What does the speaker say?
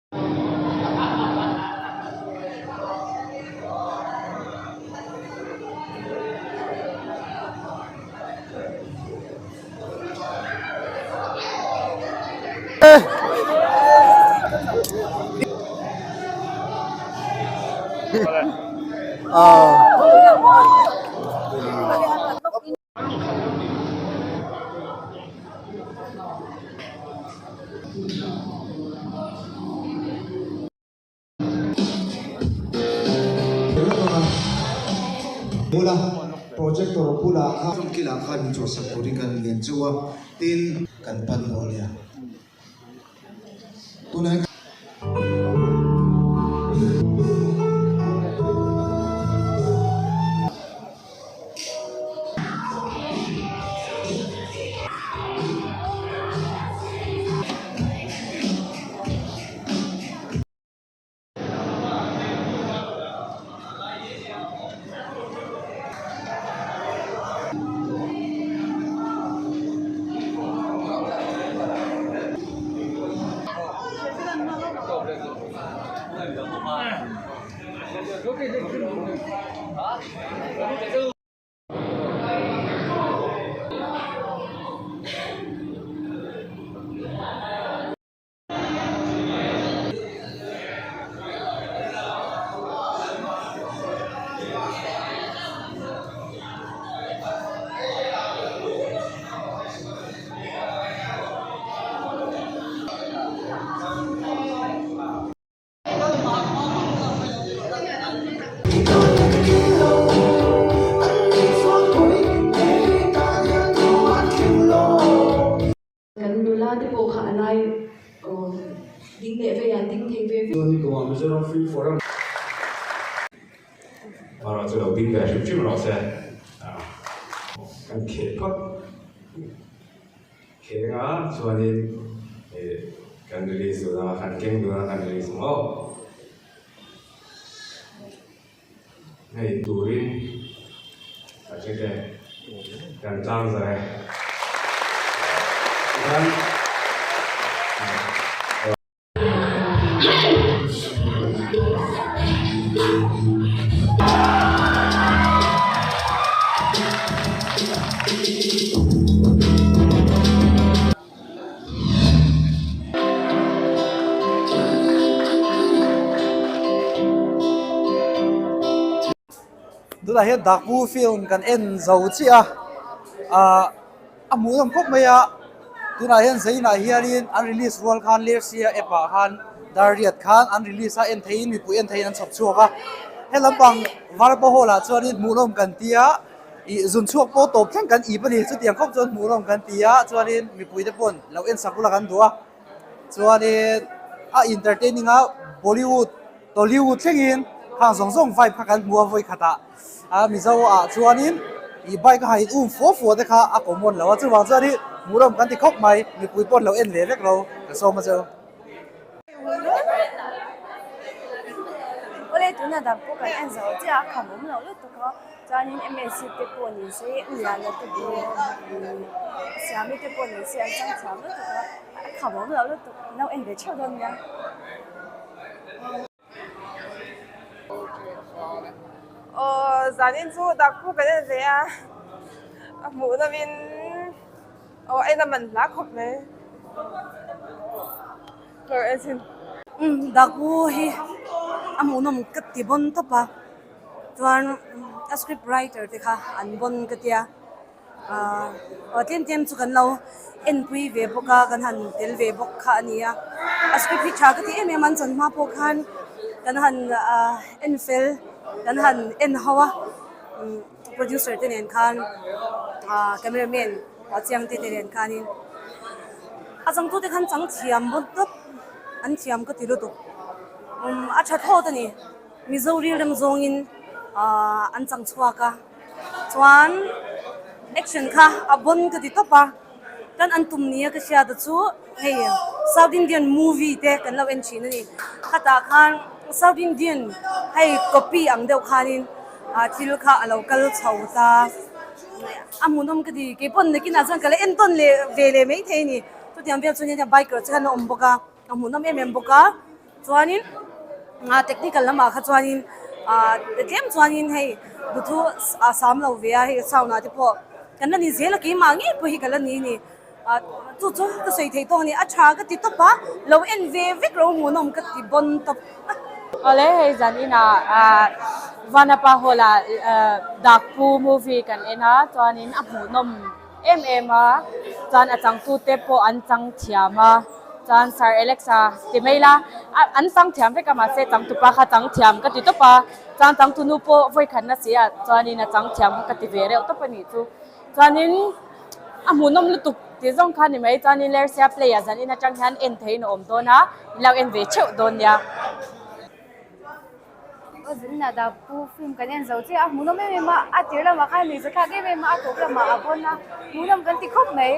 Bula projector bulah khan kilah khan min chhuahsak turin kan ngen chu a tin kan pan dawn nia tunah hian. Kan nula te pawh kha a lai ding leh vei ah ding thei ve ve. Chuan nikumah Mizoram Film Forum. Erawh chu lo ding ve hrim hrim rawh se. Kan kheh phawt. Kheng a chuanin kan release dun a, kan keng dun a kan release ang aw. Hei turin ka check e, kan tlang zar e. Tikhan. Tunah hian Daku film kan en zo chiah a ahh a hmuhnawm khawp mai a tunah hian Zainah hianin an release rual khan Lersia app ah khan Darriat khan an release a en theihin mipui en theihin an chhawp chhuak a helam pang Varpa hall ah chuanin hmuhnawm kan tia ih zun chhuak pawh tawp thleng kan ip a ni chutiang khawp chuan hmuhnawm kan ti a chuanin mipui te pawn lo en sak ula kan duh a chuanin a entertaining a Bollywood Tollywood thlengin khang zawng zawng vibe kha kan hmu a vawi khatah a Mizo ah chuanin ih bike a han in um fua fua te kha a common lo a chuvang chuanin hmuhnawm kan ti khawp mai mipui pawn lo en ve vek lo ka sawm a chu. Awle tuna dang pawh kan en zo chiah a kham awm loh lutuk a chuanin M_S_C te pawh ni se Uliana te pawh Siami te pawh ni se an chang thiam lutuk a a kham awm loh lutuk an lo en ve theuh dawn nia. Aw zanin chu dak pawh kan en ve a a hmuh nawmin aw en a man hla khawp mai hlawr en chin. Daku hi a hmuhnawm ka ti bawn tawp a chuan a script writer te kha an bawn ka tia Aw tlem tlem chu kan lo enpui ve bawk a kan han tel ve bawk kha a ni a a script hi tha ka ti em em a an chawn hma pawh khan kan han en fel kan han en ho a producer te nen khan camera man chiang te te nen khanin a changtute khan chang thiam bawk tawp an thiam ka ti lutuk a tha thlawt a ni Mizo rilrem zawngin an chang chhuak a. Chuan action kha a bon ka ti tawp a, kan an tum nia ka hriat a chu hei South Indian movie te kan lo en thin a ni. Khatah khan South Indian hei copy ang deuh khanin thil kha a lo kal chho ta, a hmuhnawm ka ti. Keipawn nakinah chuan ka la en tawn leh ve leh maithei a ni. Chutiang vel chu nia biker chu khan a awm bawk a, a hmuhnawm em em bawk a. Chuanin technical lamah kha chuanin ah tlem chuanin hei buthu a sam lo ve a hei sound ah te pawh kan la ni zel a keimah ngei pawh hi ka la ni a ni ah chu chu ka sawi theih tawk a ni a tha ka ti tawp a lo en ve vek lo hmuhnawm ka ti bawn tawp. Awle hei zan inah ah Vanapa hall ah Dakpu movie kan en a chuanin a hmuhnawm em em a chuan a changtu te pawh an chang thiam a chuan Sir Alexa ti mai ila an chang thiam vek a mahse changtupa kha chang thiam ka ti tawp a chuan changtunu pawh vawikhatna si ah chuanin a chang thiam kha ka ti ve reuh tawp a nih chu chuanin a hmuhnawm lutuk tih zawng kha a ni mai chuanin Lersia play ah zanin atang hian en theihin a awm dawn a in lo en ve theuh dawn nia. Aw zin dah pu film kan en zo chiah a hmuhnawm em em a a tir lamah khan nuih za thlak em em a a tawp lamah a pawn a hmuhnawm kan ti khawp mai.